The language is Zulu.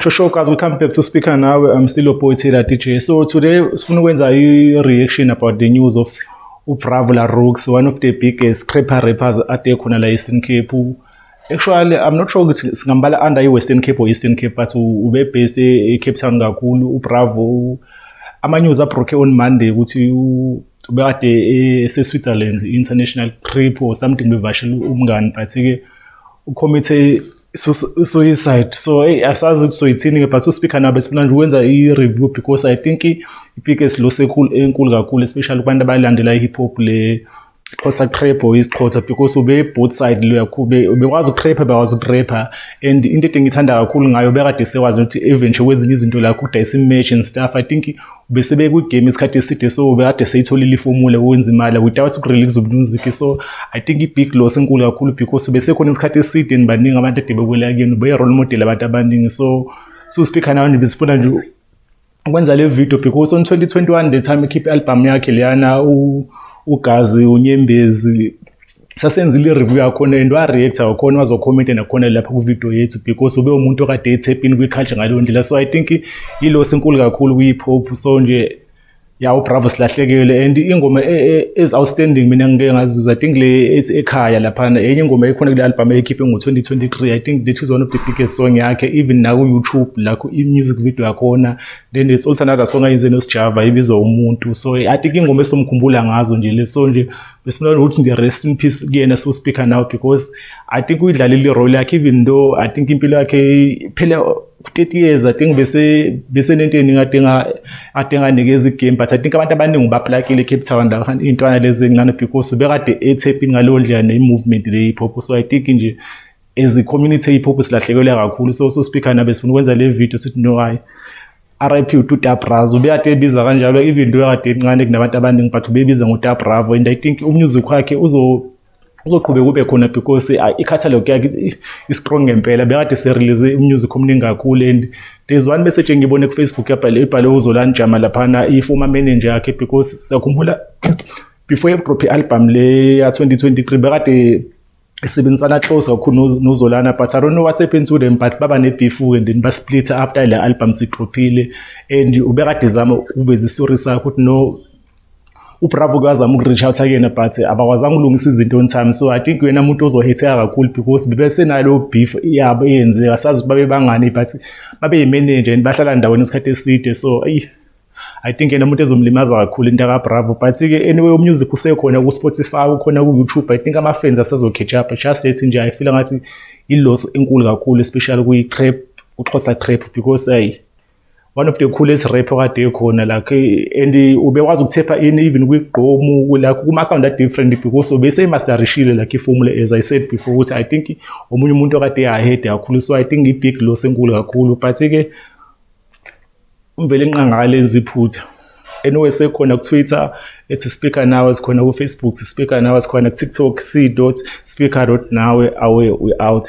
Sho guys, welcome back to Speaker Nawe. I'm still your boy Taylor DJ. So today sifuna ukwenza i-reaction about the news of uBravo La Rooks, one of the biggest crapper rappers ade khona la Eastern Cape. Actually, I'm not sure ukuthi singambala under i-Western Cape or Eastern Cape, but ube based e-Cape Town kakhulu. uBravo, ama-news abroke on Monday ukuthi ubekade ese-Switzerland, international trip or something, bevashela umngani, but-ke ucommit suicide. So hey, asazi ukuthi soyithini-ke, but uSpeaker Nawe sifuna nje ukwenza i-review because I think i-biggest loss enkulu enkulu kakhulu, especially kubantu abalandela i-hip hop le Xhosa trap or isiXhosa, because ube both side lo yakhulu, ubekwazi ukurapha, bekwazi ukurapha. And into engithanda kakhulu ngayo, bekade sekwazi ukuthi eventually kwezinye izinto la kudayisa i-merch and stuff. I think ubesebe kwi-game isikhathi eside, so bekade seyitholile iformula ukwenza imali without ukurelease music. So I think i-big loss enkulu kakhulu because besekhona isikhathi eside and baningi abantu ade bekwela kuyena, ube-role model abantu abaningi. So Speaker Nawe nje besifuna nje ukwenza le video because on 2021, the time ekhipha i-album yakhe leyana uGazi uNyembezi, sasenzile i-review yakhona and wa-reacta wakhona, wazokhomenta nakhona lapha ku-video yethu because ube umuntu okade ethepini kwi-culture ngaleyo ndlela. So I think i-loss enkulu kakhulu kwi-hip hop. So nje ya, uBravo silahlekele. And ingoma ezi-outstanding mina ngike ngazizwa, I think le ethi "Ekhaya" laphana, enye ingoma ekhona kule album eyikhiphe ngo-2023. I think that is one of the biggest song yakhe, even naku-YouTube lakho i-music video yakhona. Then there's also another song ayenze noSjava ibizwa "Umuntu". So I think ingoma esomkhumbula ngazo nje le. So nje besifuna ukuthi nje rest in peace kuyena, so Speaker Nawe, because I think uyidlalile i-role yakhe, even though I think impilo yakhe phela 30 years, I think bese nento eningi ade enganikeza igame, but I think abantu abaningi baplakile eCape Town la, iy'ntwana lezi ey'ncane, because ubekade ethepini ngaleyo ndlela ne-movement le hip hop. So I think nje as i-community hip hop silahlekelwe kakhulu. So Speaker Nawe sifuna ukwenza le video, sithi no, hayi, RIP uTuta Brazo. Ubekade ebiza kanjalo even though kade encane kunabantu abaningi, but ubebiza ngoTa Bravo. And I think umusic wakhe uzoqhubeka ube khona because i-catalog yakhe i-strong ngempela. Bekade se-release umusic omningi kakhulu. And there's one message engibone ku-Facebook yabhale, ibhale uZolani Jama laphana, i-former manager yakhe, because siyakhumbula before edrop i-album le ya 2023 bekade esebenzisana close kakhulu noZolana, but I don't know what happened to them, but baba ne-beef and then basplit after le album sidrophile. And ubekade ezama ukuveza istory sakhe ukuthi no, uBravo kuyazama uku-reach out kuyena, but abakwazanga ukulungisa izinto on time. So I think uyena umuntu ozohetheka kakhulu because bebesenalo beef yabo eyenzeka. Sazi ukuthi babe bangani, but babe yi-manager and bahlala ndawonye isikhathi eside. So eyi, I think yena umuntu ezomlimaza kakhulu into kaBravo. But-ke anyway, umusic usekhona ku-Spotify, ukhona ku-YouTube. I think ama-fans asazo-catch up. Just ethi nje I feel ngathi i-loss enkulu kakhulu, especially kwi-trap, uXhosa trap, because ayi, one of the coolest rap okade ekhona like, and ubekwazi ukuthepha in even kwigqomu like kuma-sound a-different because ubese-masterishile like iformula, as I said before ukuthi I think omunye umuntu okade ahead kakhulu. So I think i-big loss enkulu kakhulu, but-ke umvele enqangala enza iphutha. Anyway, sekhona ku-Twitter ethi Speaker Nawe, sikhona ku-Facebook Speaker Nawe, sikhona ku-TikTok c.speaker.nawe. Awe, we out.